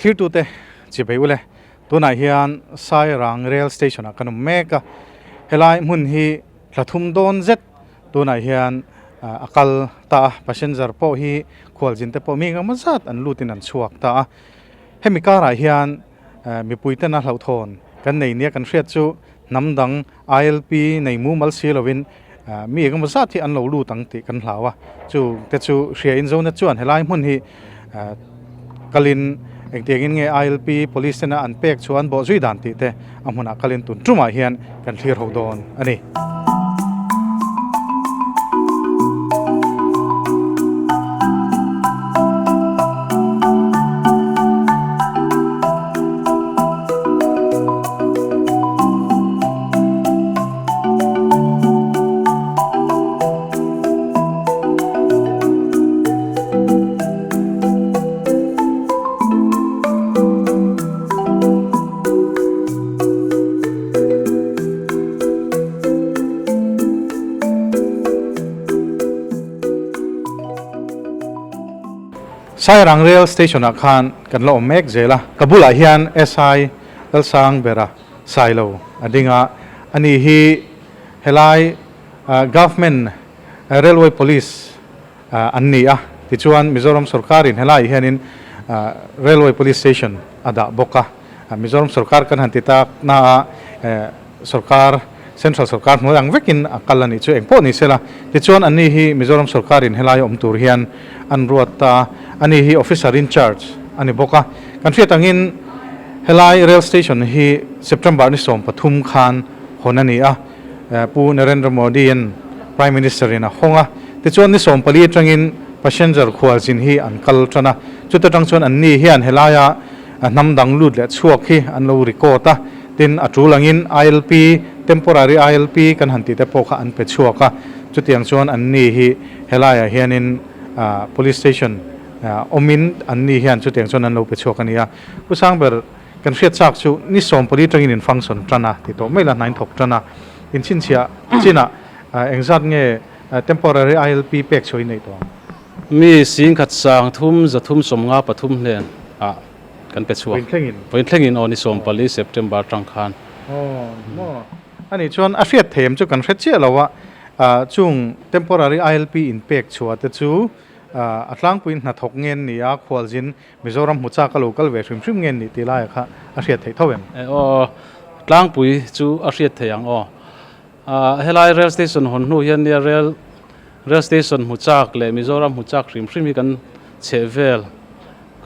Thirtute chipei ule, tunah hian Sairang Rail Station ah kan awm mek a, helai hmun hi thla thum dawn zet tunah hian a kal ta a, passenger pawh hi khualzin te pawh mi engemaw zat an lutin an chhuak ta a, hemi karah hian mipui tena hlauhthawn kan nei nia kan hriat chu hnam dang ILP nei mumal si lovin mi engemaw zat hi an lo lut ang tih kan hlau a, chu te chu hria in zona chuan helai hmun hi kalin engtiangin nge ILP police tena an pek chu an bawhzui dan tih te a hmunah kalin tun tumah hian kan thlir ho dawn a ni. Sairang Rail Station ah khan kan la awm mek zel a, ka bulah hian SI Lalsang bera Sailo a ding a, ani hi helai Government Railway Police an ni a, tichuan Mizoram sorkarin helaiah hianin Railway Police Station a dah bawk a, Mizoram sorkar kan han ti tak na a sorkar Central sorkar hnuai ang vekin a kal a nih chu eng pawh ni sela, tichuan anni hi Mizoram sorkarin helai awm tur hian an ruat ta, ani hi Officer in Charge a ni bawk a, kan hriat angin helai Rail Station hi September ni 13 khan hawn a ni a. Pu Narendra Modi-a'n Prime Minister-in a hawng a, tichuan ni 14 atangin passenger khualzin hi an kal tan a, chuta tang chuan anni hian helaia hnam dang lut leh chhuak hi an lo record a, tin a tul angin ILP, temporary ILP kan han tih te pawh kha an pe chhuak a, chutiang chuan anni hi helaiah hianin Police Station awmin anni hian chutiang chuan an lo pe chhuak a ni a. Pu Sangber. Kan hriat chak chu ni 14 tangin in function tan a ti tawh mai la, hnain thawk tan a, in chhinchhiah chinah engzat nge temporary ILP pek chhuah in neih tawh ang? Mi singkhat sang thum zathum sawmnga pathum hnen ah kan pe chhuak. Vawiin thlengin? Vawiin thlengin aw ni 14 September tang khan. Aw maw, ani chuan a hriat theih em chu kan hre chiah lo a, chung temporary ILP in pek chhuah te chu a tlangpuiin hnathawk nge an ni a, khualzin Mizoram hmu chak a lo kal ve hrim hrim nge nih tih laiah kha a hriat theih tho em? E aw, tlangpui chu a hriat theih ang aw. Helai rail station hawn hnu hian nia rail rail station hmu chak leh Mizoram hmu chak hrim hrim hi kan chheh vel.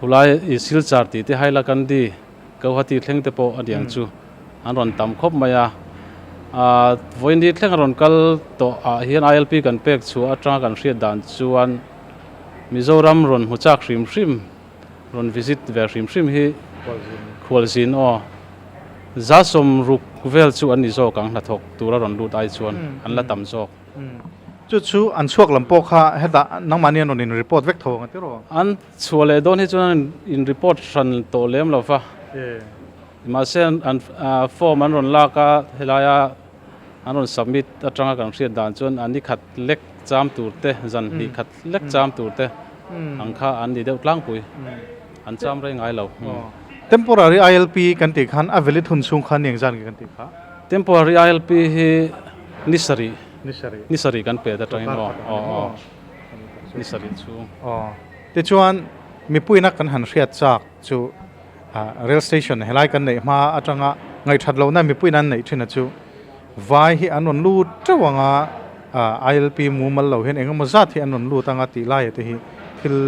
Khulai i Silchar tih te Hailakandi, Guwahati thleng te pawh a niang chu an rawn tam khawp mai a. Vawiin thleng a rawn kal tawh ah hian ILP kan pek chhuah atanga kan hriat dan chuan Mizoram rawn hmu chak hrim hrim, rawn visit ve hrim hrim hi Khualzin aw za sawm ruk vel chu an ni zawk ang hnathawk tura rawn lut ai chuan an la tam zawk. Chu chu an chhuak lam pawh kha hetah nangmahni an rawn in report vek tho ang a tiraw? An chhuah leh dawn hi chuan an in report hran tawh lem lo va, mahse an form an rawn lak a helaia An rawn submit atanga kan hriat dan chuan a ni khat lek cham tur te, zan hnih khat lek cham tur te ang kha an ni deuh tlangpui. An cham rei ngai lo. Temporary ILP kan tih khan a valid hun chhung khan ni engzat nge kan tih kha? Temporary ILP hi ni sarih, ni sarih kan pet atangin aw, aw, aw, ni sarih chhung. Aw, tichuan mipuina kan han hriat chak chu Rail station helai kan neih hma atanga ngaihthat lohna mipuiin an neih thin a chu vai hi an rawn lut teuh ang a, ILP mumal lo hian engemaw zat hi an rawn lut ang a tih laia te hi thil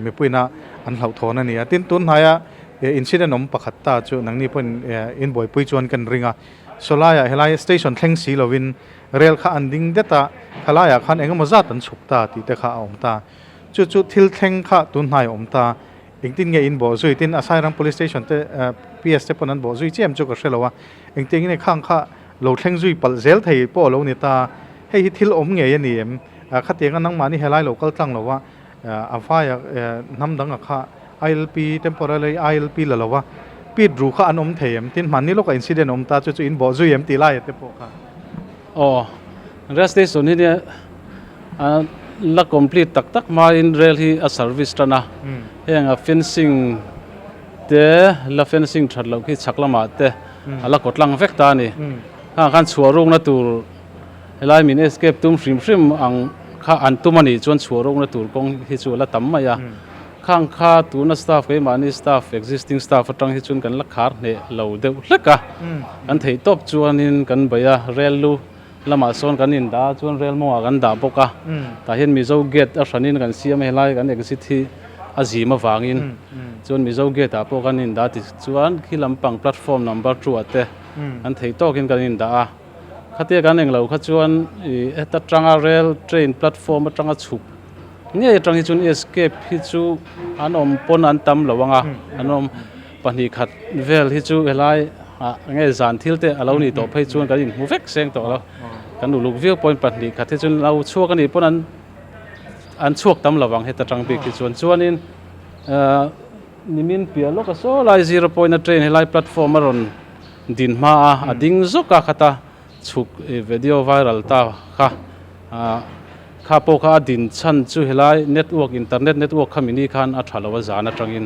mipuiin a an hlauhthawn a ni a. Tin, tun hnaia incident awm pakhat ta chu nangni pawhin in buaipui chuan kan ring a, sawlaiah helai station thleng si lovin rail kha an ding det a, khalaiah khan engemaw zat an chhuk ta tih te kha a awm ta. Chu chu thil thleng kha tun hnai a awm ta. Engtin nge in bawh zui? Tin, Asairang Police Station te PS te pawn an bawh zui chiah em chu ka hre lo a. Engtiang nge khang kha lo thleng zui palh zel thei pawh a lo ni ta. Hei hi thil awm ngei a ni em? Khatianga nangmahni helai lo kal tlang lo a, a vaia hnam danga kha ILP, temporary ILP la lo a, pit ru kha an awm thei em? Tin, hmanni lawkah incident awm ta chu chu in bawh zui em tih laia te pawh kha. Aw, Rail Station hi nia la complete tak tak hmain rail hi a service tan a, heng a fencing te la fencing that loh khi chhak lamah te a la kawt lang vek ta a ni. Khangah khan chhuah rukna tur helai min escape tum hrim hrim ang kha an tum a nih chuan chhuah rukna tur kawng hi chu a la tam mai a. Khang kha tuna staff keimahni staff existing staff atang hi chuan kan la khar hneh lo deuh hlek a. Kan theih tawp chuanin kan bei a rel lu lamah sawn kan indah a chuan rel mawngah kan dah bawk a tah hian Mizo gate a hranin kan siam a helai kan exit hi a zim avangin chuan Mizo gate ah pawh kan indah ti chuan khi lampang platform number two ah te kan thei tawkin kan indah a khatia kan englo kha chuan ih heta tanga rel train platform atanga chhuk ngei atang hi chuan escape hi chu an awm pawn an tam lo ang a an awm. Pahnih khat vel hi chu helai ah nge zan thil te a lo nih tawh phei chuan kan inhmu vek seng tawh lo. Kan uluk viau pawhin pahnih khat hi chuan lo chhuak a nih pawn an an chhuak tam lo ang heta tang bik hi chuan. Chuanin ah nimin piah lawk a saw lai zero point a train helai platform a rawn din hma a a ding zawk a khata chhuk video viral ta kha ah kha pawh kha a din chhan chu helai network internet network kha mini khan a tha lo a zan atangin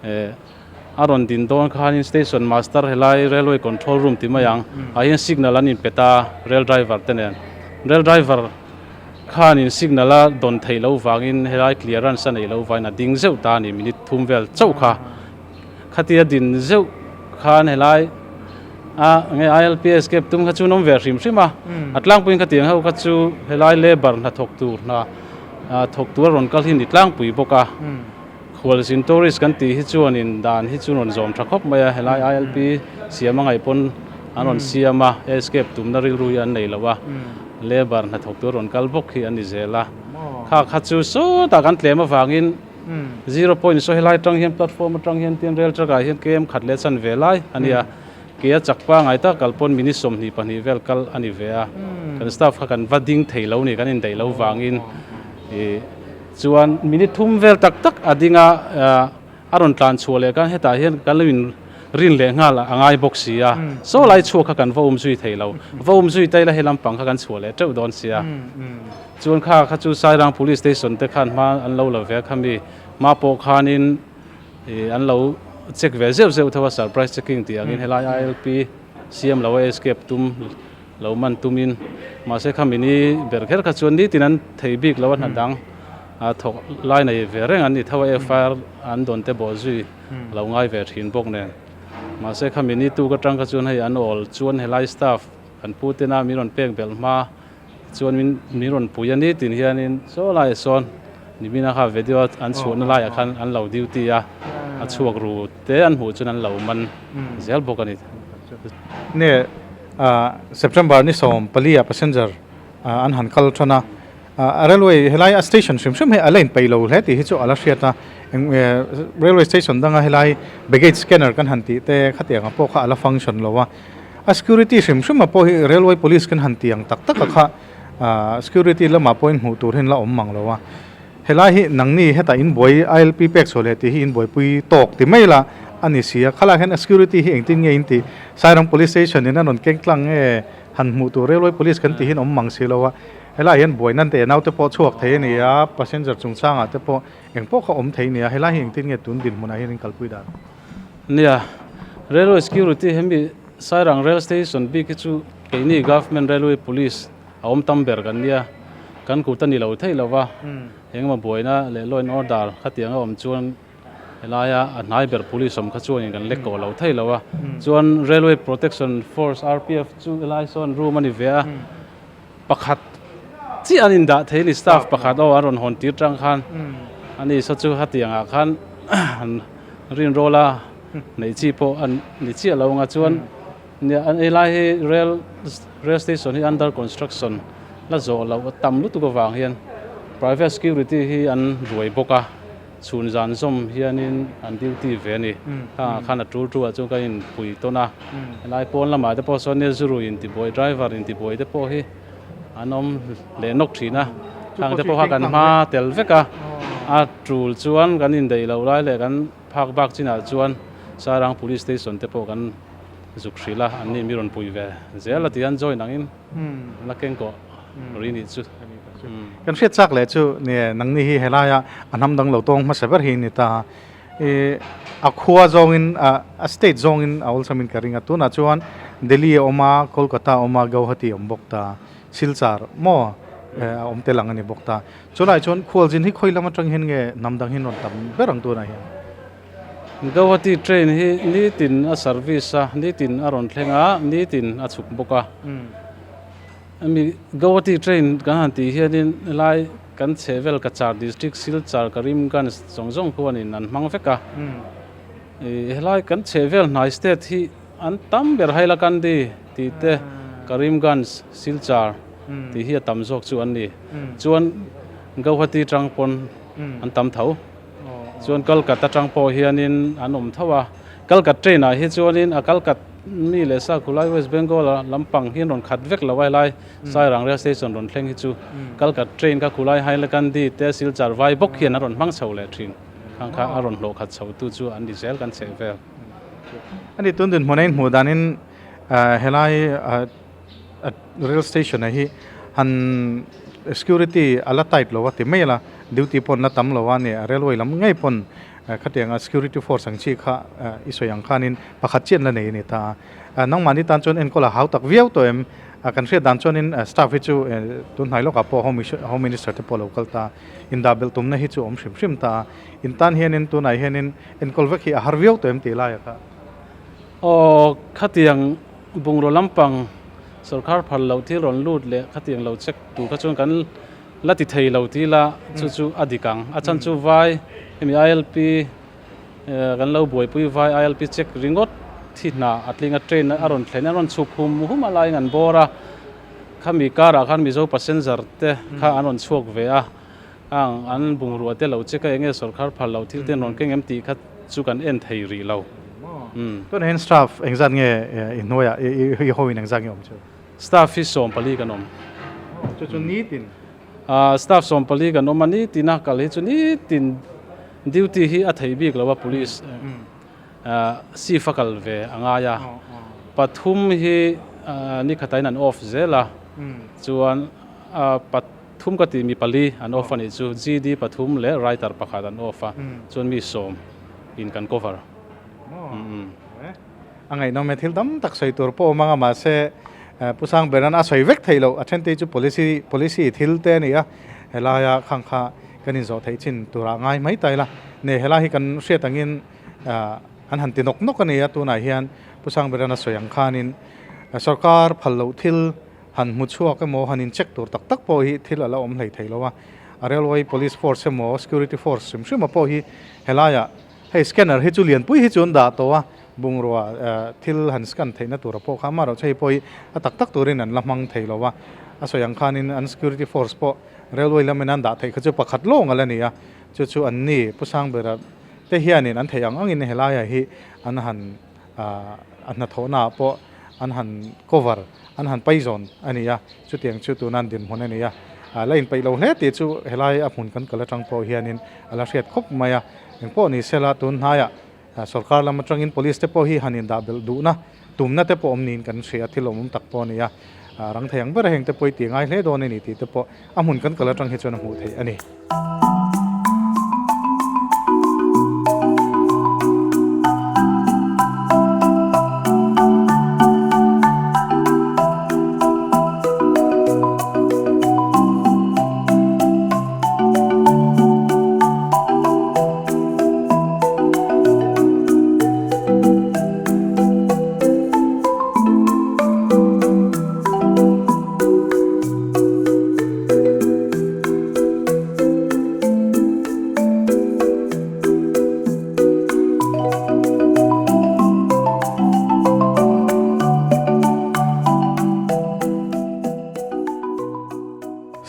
eh a rawn din dawn khanin station master helai railway control room ti mai ang ah hian signal an inpe ta rail driver te nen rail driver khanin signal a dawn theih loh vangin helai clearance a neih loh vangin a ding zeuh ta a ni minute thum vel chauh kha. Khatia din zeuh khan helai a nge ILP escape tum kha chu an awm ve hrim hrim a, a tlangpuiin khatiang ho kha chu helai labour hna thawk tur hna thawk tur a rawn kal hi ni tlangpui bawk a, khualzin tourist kan tih hi chuanin dan hi chu rawn zawm tha khawp mai a, helai ILP siam a ngaih pawn an rawn siam a, escape tumna rilru hi an nei lo a, labour hna thawk tur a rawn kal bawk hi a ni zel a, kha kha chu sawtah kan tlem avangin. Zero point saw helai atang hian platform atang hian tin rail track ah hian km khat leh chan ve lai a nia ke a chak pangai tak kal pawn minute 22 vel kal a ni ve a kan staff kha kan va ding thei lo ni kan indaih lo vangin ih chuan minute thum vel tak tak a ding a a rawn tlan chhuah leh khan hetah hian kan lo in rin leh nghal a ngai bawk si a saw lai chhuak kha kan va um zui thei lo va um zui ta ila he lampang kha kan chhuah leh teuh dawn sia. Chuan kha kha chu Sairang Police Station te khan hma an lo la ve a khami hma pawh khanin ih an lo check ve zeuh zeuh tho a surprise checking tih angin helai ILP siam lo a escape tum lo man tumin mahse khami ni ber kher kha chuan nitin an thei bik lo a hna dang a thawk lai nei ve reng an ni tho a FIR an dawn te bawh zui lo ngai ve thin bawk nen mahse khami ni tuk atang kha chuan hei an awl chuan helai staff kan pu tena min rawn pek belh hma. Chuan min min rawn pui a ni tin hianin saw laiah sawn nimina kha video an chhuahna laiah khan an lo duty a, a chhuak ru te an hmuh chuan an lo man zel bawk a ni. Nge September ni 14 ah passenger an han kal tan a, a railway helai a station hrim hrim hi a la inpeih lo hle tih hi chu a la hriat a, railway station danga helai baggage scanner kan han tih te khatiang ah pawh kha a la function lo a. A security hrim hrim ah pawh hi railway police kan han ti ang tak tak a kha ah security lamah pawhin hmuh tur hian la awm mang lo a, helai hi nangni hetah in buai ILP pek chhuah leh tih hi in buaipui tawk ti mai la a ni si a, khalai hian a security hi engtin nge in tih Sairang police station in a rawn keng tlang nge han hmuh tur railway police kan tih hian awm mang si lo a, helai hian buai nan teh naute pawh chhuak thei a ni a, passenger chungchangah te pawh eng pawh kha awm thei a ni a, helai hi engtin nge tun dinhmunah hian in kalpui dan. Nia, Railway Security hemi Sairang Rail Station bik hi chu keini Government Railway Police a awm tam ber kan nia, kan kut a ni lo thei lo va, engemaw buaina leh law and order khatiang a awm chuan helaia a hnai ber police awm kha chuanin kan lek kawh lo thei lo a, chuan Railway Protection Force RPF chu helai sawn room a ni ve a, pakhat chiah an indah thei a ni staff pakhat aw a rawn hawn tir tang khan ani saw chu hetiangah khan an rinrawl a neih chi pawh an ni chiah lo anga chuan an ei lai hi rail rail station hi under construction la zawh loh a tam lutuk avang hian private security hi an ruai bawk a chhun zan zawm hianin an duty ve a ni khangah khan a tul tul ah chuan kan inpui tawn a helai pawn lamah te pawh sawn zurui intibuai driver intibuai te pawh hi an awm leh nawk thin a khang te pawh kha kan hma tel vek a a tul chuan kan indaih loh lai leh kan phak bak chinah chuan Sairang police station te pawh kan zuk hrilh a an ni mi rawn pui ve zel a ti an join angin la keng kawh ri nih chu. Kan hriat chak leh chu nge nangni hi helaia a hnam dang lo tawng hmasa ber hi a ni ta. I a khua zawngin a state zawngin a awlsamin ka ring a, tunah chuan Delhi a awm a, Kolkata a awm a, Gauhati a awm bawk ta, Silchar maw a awm tel ang a ni bawk ta. Chulaiah chuan khualzin hi khawi lam atang hian nge hnam dang hian rawn tam ber ang tunah hian? Gauhati train hi nitin a service a, nitin a rawn thleng a, nitin a chhuk bawk a. Hemi Gauhati train kan han tih hianin helai kan chhehvel Cachar district Silchar Karimganj zawng zawng khuanin an hmang vek a. Helai kan chhehvel hnai state hi an tam ber Hailakandi tih te Karimganj Silchar tih hi a tam zawk chu an ni. Chuan Gauhati tang pawn an tam tho. Chuan Kalkat atang pawh hianin an awm tho a. Kalkat train ah hi chuanin a Kalkat mi leh sa khulai West Bengal a lampang hi an rawn khat vek lo a helai Sairang rail station rawn thleng hi chu Kalkat train kha khulai Hailakandi te Silchar vai bawk hian an rawn hmang chho leh thin khang kha a rawn hlawh khat chho tu chu an ni zel kan chheh vel. Ani tun dinhmun a inhmuh danin helai rail station ah hi han security a la tight lo a ti mai a duty pawh an la tam lo a ni a railway lam ngei pawn Khatianga security force ang chi kha i sawi ang khanin pakhat chian la nei a ni ta a. Nangmahni tan chuan enkawl a hau tak viau tawh em? Kan hriat dan chuanin staff hi chu tunhnai lawkah pawh home minister te pawh a lo kal ta a, indah belh tumna hi chu a awm hrim hrim ta a. In tan hianin tunah hianin enkawl vek hi a har viau tawh em tih laiah kha? Aw, khatiang bungraw lampang sorkar phal loh thil rawn lut leh khatiang lo check tur kha chuan kan La ti thei lo ti ila chu chu a dik ang. A chhan chu vai hemi ILP kan lo buaipui vai ILP check ringawt thi hna a tling a train a rawn thlen a rawn chhuk hum hum a laiin an bawr a khami karah khan Mizo passenger te kha an rawn chhuak ve a ang an bungrua te lo check a enge sawrkar phal lo thil te an rawn keng em tih kha chu kan en thei rih lo. Tunah hian staff engzat nge i hnuaiah i hoin engzat nge awm chu? Staff hi 14 kan awm. Chu chu nitin? Staff 14 kan awm a, nitina kal hi chu nitin duty hi a thei bik lo a, police shift a kal ve a ngai a. Pathum hi nikhatain an off zel a, chuan pathum ka tih mi pali an off a nih chu, GD pathum leh writer pakhat an off a, chuan mi sawm in kan cover. A ngaihnawm e, thil tam tak sawi tur pawh a awm ang a, mahse Pu Sangberan a sawi vek theih loh, a then te chu policy policy thil te a ni a, helaia khang kha kan inzawh theih chin turah ngai mai ta ila, ne helai hi kan hriat angin an han ti nawk nawk a ni a, tunah hian Pu Sangberan a sawi ang khanin sorkar phal loh thil han hmu chhuak emaw han incheck tur tak tak pawh hi thil a la awm hlei thei lo a, a railway police force emaw security force hrim hrim a pawh hi helaiah Hei scanner hi chu lianpui hi chu an dah tawh a, bungrua thil han scan theihna tura pawh kha amaherawhchu hei pawh hi a tak tak turin an la hmang thei lo a, a sawi ang khanin an security force pawh railway lamin an dah theih kha chu pakhat lawng a la ni a, chu chu an ni Pu Sangbera te hianin an theih ang angin helaiah hi an han a hnathawhnaah pawh an han cover an han paizawn a ni a, chutiang chu tuna an dinhmun a ni a, la inpeih lo hle tih chu helai a hmun kan kal atang pawh hianin a la hriat khawp mai a. Engpawh ni sela tun hnaiah sorkar lam atangin police te pawh hi han indah belh duhna tumna te pawh awm niin kan hria a, thil awmawm tak pawh a ni a, rang thei ang ber a heng te pawh i tih ngai hle dawn a ni tih te pawh a hmun kan kal atang hi chuan a hmuh theih a ni.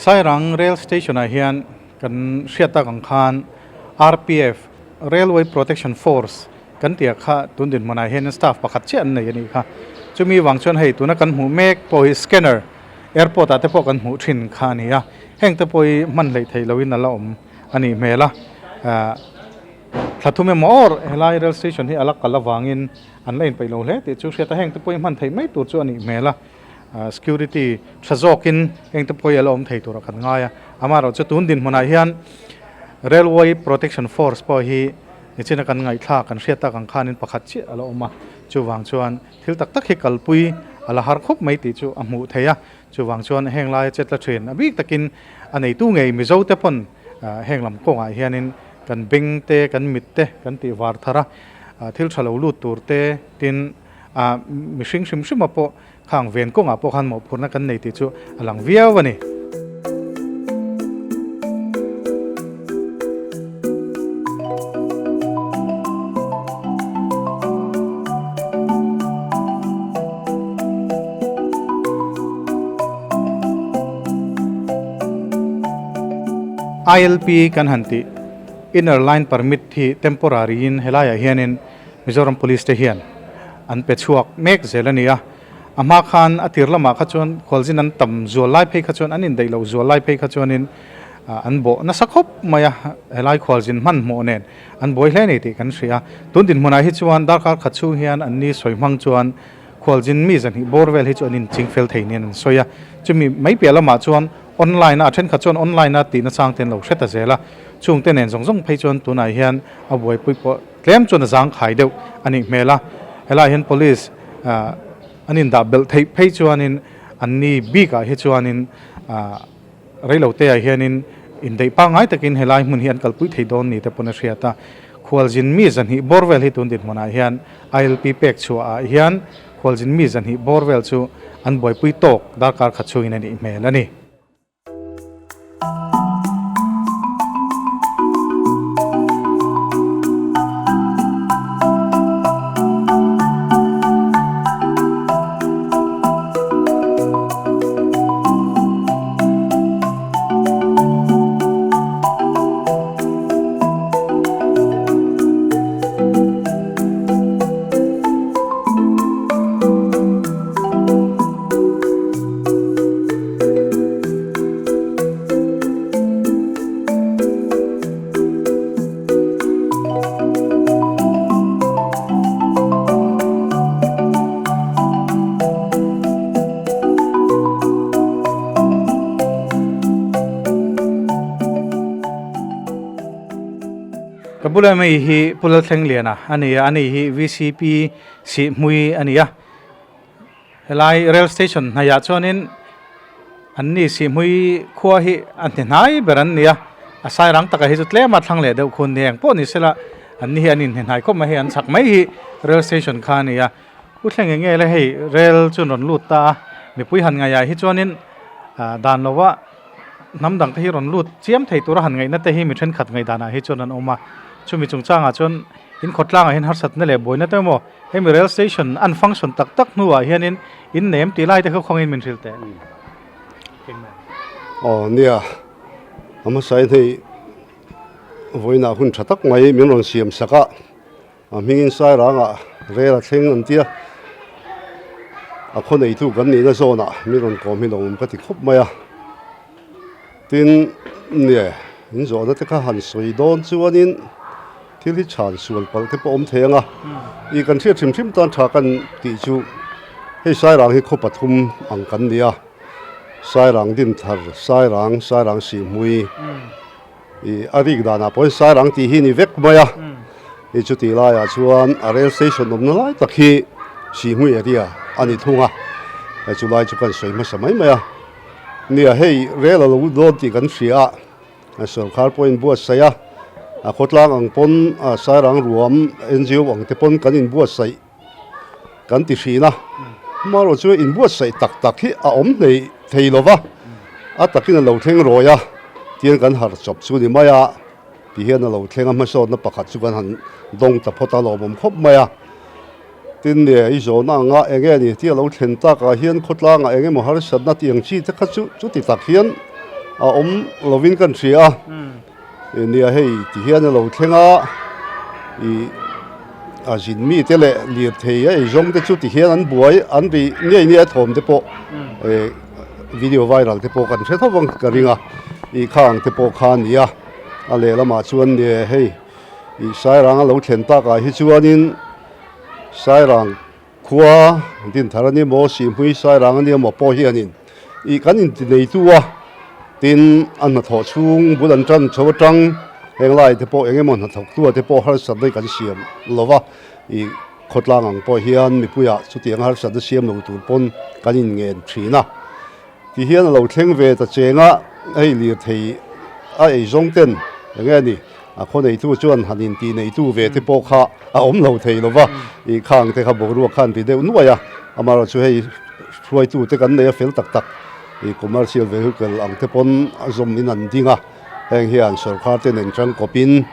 Sairang Rail Station ah hian kan hriat tak ang khan RPF, Railway Protection Force, kan tih ah kha tun dinhmunah hian staff pakhat chiah an nei a nih kha. Chumi vang chuan hei tuna kan hmuh mek pawh hi scanner airport ah te pawh kan hmuh thin kha a ni a, heng te pawh hi hman hleih theih lohin a la awm a nih hmel a. Thla thum emaw awr helai rail station hi a la kal avangin an la inpeih lo hle tih chu hriat a, heng te pawh hi hman theih mai tur chu a nih hmel a. Security tha zawkin engte pawh hi a la awm thei turah kan ngai a, amaherawhchu tun dinhmunah hian Railway Protection Force pawh hi Nichina kan ngaihthlak kan hriat tak ang khanin pakhat chiah a la awm a, chuvang chuan thil tak tak hi kalpui a la har khawp mai tih chu a hmuh theih a, chuvang chuan heng laia chet la thin a bik takin a neitu ngei Mizo te pawn heng lam kawngah hianin kan beng te kan mit te kan tih var thar a, thil tha lo lut tur te tin mihring hrim hrima pawh Khang ven kawngah pawh khan mawhphurhna kan nei tih chu a lang viau a ni. ILP kan han tih Inner Line Permit hi temporary in helaiah hianin Mizoram Police te hian an pe chhuak mek zel a ni a. A hma khan a tir lamah kha chuan khualzin an tam zual lai phei kha chuan an indaih loh zual lai phei kha chuanin an bawh nasa khawp mai a, helai khualzin hmanhmawh nen an buai hle a ni tih kan hria. Tun dinhmunah hi chuan darkar khat chhung hian an ni sawi hmang chuan khualzin mi zahnih bawr vel hi chu an inching fel thei niin an sawi a. Chumi mai piah lamah chuan online a, a thenkhat chuan online a tihna chang te an lo hre ta zel a, chungte nen zawng zawng phei chuan tunah hian a buaipui pawh Tlem chuan a zangkhai deuh a nih hmel a, helaiah hian police an indah belh theih phei chuanin anni bikah hi chuanin reilo te ah hianin indaih pangngai takin helai hmun hi an kalpui thei dawn ni te pawn a hriat a. Khualzin mi zahnih bawr vel hi tun dinhmunah hian ILP pek chhuah ah hian khualzin mi zahnih bawr vel chu an buaipui tawk darkar khat chhungin a nih hmel a ni. Ka bula mi hi Pu Lalthlengliana a ni a, ani hi VCP Sihhmui a ni a. Helai rail station hnaiah chuanin an ni Sihhmui khua hi a hne hnai ber an ni a, a sai rang taka hi chu tlem a thlang leh deuh khun ni eng pawh ni sela an ni hi an inhne hnai khawp mai hei an chak mai hi rail station kha a ni a, u thleng eng nge le hei rail chu an rawn lut ta a, mipui han ngaihah hi chuanin ah dan lova hnam dang te hi rawn lut chiam thei tura han ngaihna te hi mi thenkhat ngaihdanah hi chuan an awm a, chumi chungchangah chuan in khawtlangah hian harsatna leh buaina te emaw Hemi rail station an function tak tak hnuah hianin in nem tih lai te kha khawngin min hrilh teh. Aw nia, a hmasa in hei vawiinah hun tha tak mai min rawn siam sak a, a hmingin Sairangah rel a thleng an tia, a khaw neitu kan nihna zawnah min rawn kawm hi lo awm ka ti khawp mai a. Tin, nia, in zawhna te kha han sawi dawn chuanin thil hi chhan sual palh te pawh awm thei ang a, ih kan hriat hrim hrim tan tha kan tih chu hei Sairang hi khaw pathum ang kan ni a, Sairang Dinthar, Sairang, Sairang Sihhmui, ih a rik danah pawhin Sairang tih hi ni vek mai a, ih chutih laiah chuan a rail station awmna lai tak hi Sihhmui area a ni thung a, hei chu lai chu kan sawi hmasa mai mai a. Nia hei rel a lo dawn tih kan hria a, sorkar pawhin buatsaih a, a khawtlang ang pawn Sairang ruam NGO ang te pawn kan inbuatsaih kan ti hrin a, amaherawh chu inbuatsaih tak tak hi a awm hlei thei lo va, a takin a lo thleng rawi a, tiang kan harh chawp chu ni mai a, ti hian a lo thleng a, hmasawnna pakhat chu kan han dawng ta phawt a, lawmawm khawp mai a. Tin nge i zawhna anga eng nge ni tih a lo thlen takah hian khawtlangah eng emaw harsatna tih ang chi te kha chu chuti tak hian a awm lovin kan hria a. Nia hei ti hian a lo thleng a, ih a zin mi te leh lirthei a eizawng te chu ti hian an buai an ri ngei nia thawm te pawh eh video viral te pawh kan hre tho vang ka ring a, ih khang te pawh kha a ni a, a lehlamah chuan nge hei ih Sairang a lo thlen takah hi chuanin Sairang khua Dinthar a ni maw, Sihhmui Sairang a ni maw pawh hianin ih kan inti neitu a, tin a hnathawh chhung bul an tan chho atang Heng lai te pawh eng emaw hnathawktu te pawh harsatna hi kan siam lo va, ih khawtlang ang pawh hian mipuiah chutiang harsatna siam lo tur pawn kan inngen thin a. Ti hian a lo thleng ve ta cheng a, hei lirthei a eizawng ten eng nge ni a khaw neitu chuan han intih neitu ve te pawh kha a awm lo thei lo va, ih khang te kha boruak khan ti deuh nuai a, amaherawhchu hei hruaitu te kan nei a fel tak tak ih commercial vehicle ang te pawn a zawm in an ding a, heng hian sorkar te nen tangkawp in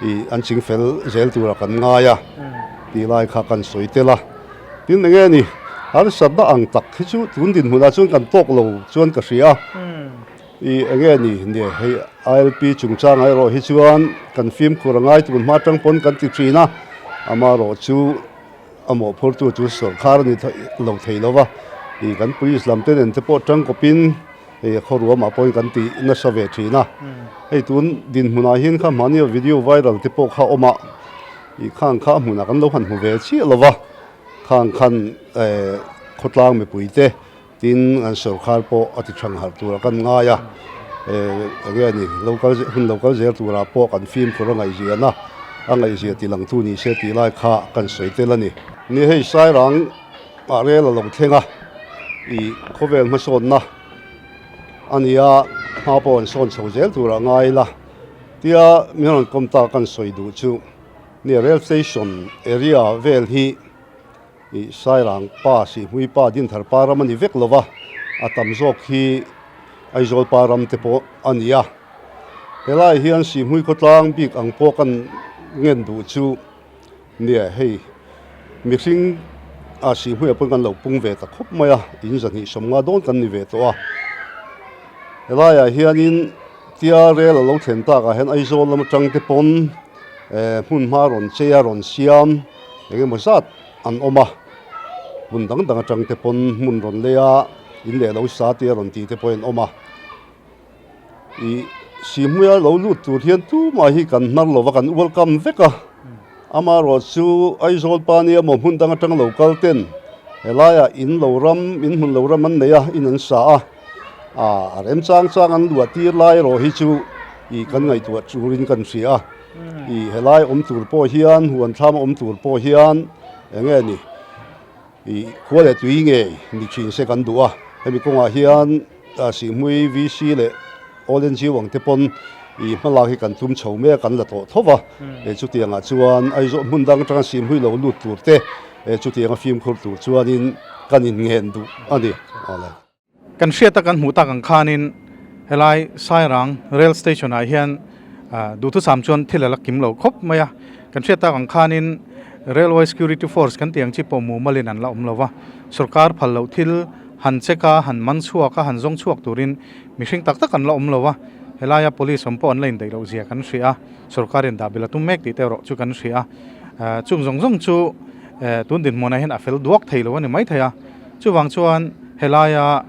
ih an ching fel zel tura kan ngai a tih lai kha kan sawi tel a. Tin enge ni, harsatna ang tak hi chu tun dinhmunah chuan kan tawk lo chuan ka hria a. I enge ni, nia hei ILP chungchangah erawh hi chuan kan fimkhur a ngai tun hma atang pawn kan ti thin a, amaherawh chu a mawhphurtu chu sawrkar a ni lo thei lo va, i kan police lam te nen te pawh tangkawpin hei a khawruamah pawhin kan ti nasa ve thin a. Hei tun dinhmunah hian kha mahnia video viral te pawh kha awm a. Ih khang kha a hmunah kan lo han hmu ve chiah lo va, khang khan eh khawtlang mipui te tin an sawrkhar pawh a ti thang harh turah kan ngai a, eh eng nge ni lo kal hun lo kal zel turah pawh kan fimkhur a ngaihziahna a ngaihziah ti lang tu ni se tih lai kha kan sawi tel a ni. Ni hei Sairang ah rel a lo thleng a, ih khawvel hmasawnna a ni a, hma pawh an sawn chho zel turah ngai ila. Tia min rawn kawm ta kan sawi duh chu nia rail station area vel hi ih Sairang pa Sihhmui pa Dinthar pa ram a ni vek lo va, a tam zawk hi Aizawl pa ram te pawh a ni a. Helai hian Sihhmui khawtlang bik ang pawh kan ngen duh chu nia hei mihring ah Sihhmuiah pawhin kan lo pung ve ta khawp mai a, in zahnih sawmnga dawn kan ni ve tawh a. Helaiah hianin Tia rel a lo thlen takah hian Aizawl lam atang te pawn eh hmun hma rawn chei a rawn siam eng emaw zat an awm a, hmun dang dang atang te pawn hmun rawn lei a in leh lo sa te a rawn tih te pawhin an awm a. Ih Sihhmuia lo lut tur hian tumah hi kan hnar lo va kan welcome vek a, amaherawh chu Aizawl pa nia maw hmun dang atang lo kal ten helaiah in lo ram in hmun lo ram an nei a in an sa a. A remchang chang an luah tir lai erawh hi chu ih kan ngaihtuah turin kan hria a, ih helai awm tur pawh hian huan thlam awm tur pawh hian eng nge ni ih khua leh tui ngei ni thin se kan duh a, hemi kawngah hian Sihhmui VC leh All NGO ang te pawn ih hmalak hi kan tum chho mek an la tawh tho va, chutiangah chuan Aizawl hmun dang atanga Sihhmui lo lut tur te chutianga fimkhur tur chuanin kan inngen duh a ni. Kan hriata kan hmuh tak ang khanin helai Sairang Rail Station ah hian duhthusam chuan thil a la kim lo khawp mai a. Kan hriat tak ang khanin Railway Security Force kan tih ang chi pawh mumalin an la awm lo va. Sorkar phal loh thil han check a, han man chhuak a, han zawng chhuak turin mihring tak tak an la awm lo va. Helaia Police awm pawh an la indaih loh zia kan hria a, sorkarin dah bil a tum mek tih te erawh chu kan hria a. Chung zawng zawng chu tun dinhmunah hian a fel duak thei lo a ni maithei a. Chuvang chuan helaia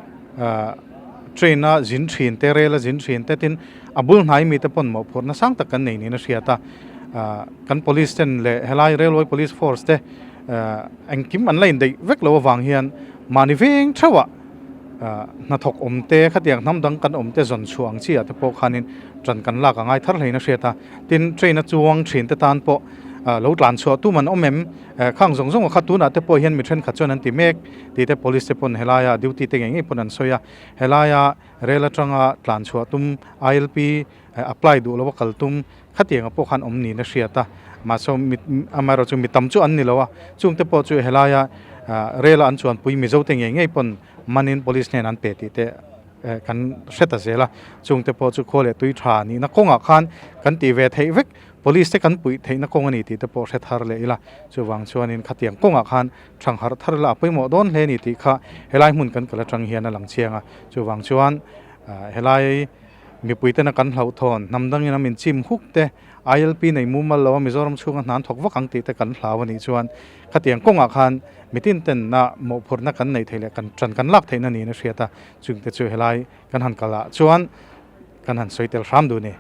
train a zin thin te, rail a zin thin te tin a bul hnai mite pawn mawhphurhna sang tak kan nei niin a hriat a. Kan police ten leh helai railway police force te engkim an la indaih vek lo avang hian mahni veng theuhah hnathawk awm te khatiang hnam dang kan awm te zawn chhuah ang chi ah te pawh khanin ṭan kan lak a ngai thar hlein a hriat a. Tin train a chuang thin te tan pawh lo tlan chhuah tum an awm em? Khang zawng zawng kha tunah te pawh hian mi thenkhat chuan an ti mek tih te police te pawn helaia duty te ngei ngei pawn an sawi a, helaia rel atanga tlan chhuah tum ILP apply duh lo a kal tum khatianga pawh khan awm niin a hriat a, mahse amaherawh chu mi tam chu an ni lo a, chung te pawh chu helaia rel a an chuanpui Mizo te ngei ngei pawn manin police hnenah an pe tih te kan hre ta zel a, chung te pawh chu khua leh tui tha nihna kawngah khan kan tih ve theih vek. Police te kan puih theihna kawng a ni tih te pawh hre thar leh ila, chuvang chuanin khatiang kawngah khan thang harh thar ila a pawimawh dawn hle a ni tih kha helai hmun kan kal atang hian a lang chiang a. Chuvang chuan helai mipui tena kan hlauhthawn hnam dangin a min chim huk te, ILP nei mumal lo a Mizoram chhunga hnan thawk vak ang tih te kan hlau a nih chuan khatiang kawngah khan mitin tenna mawhphurhna kan neih theih leh kan tan kan lak theihna niin a hriat a, chungte chu helai kan han kal ah chuan kan han sawi tel hram duh a ni.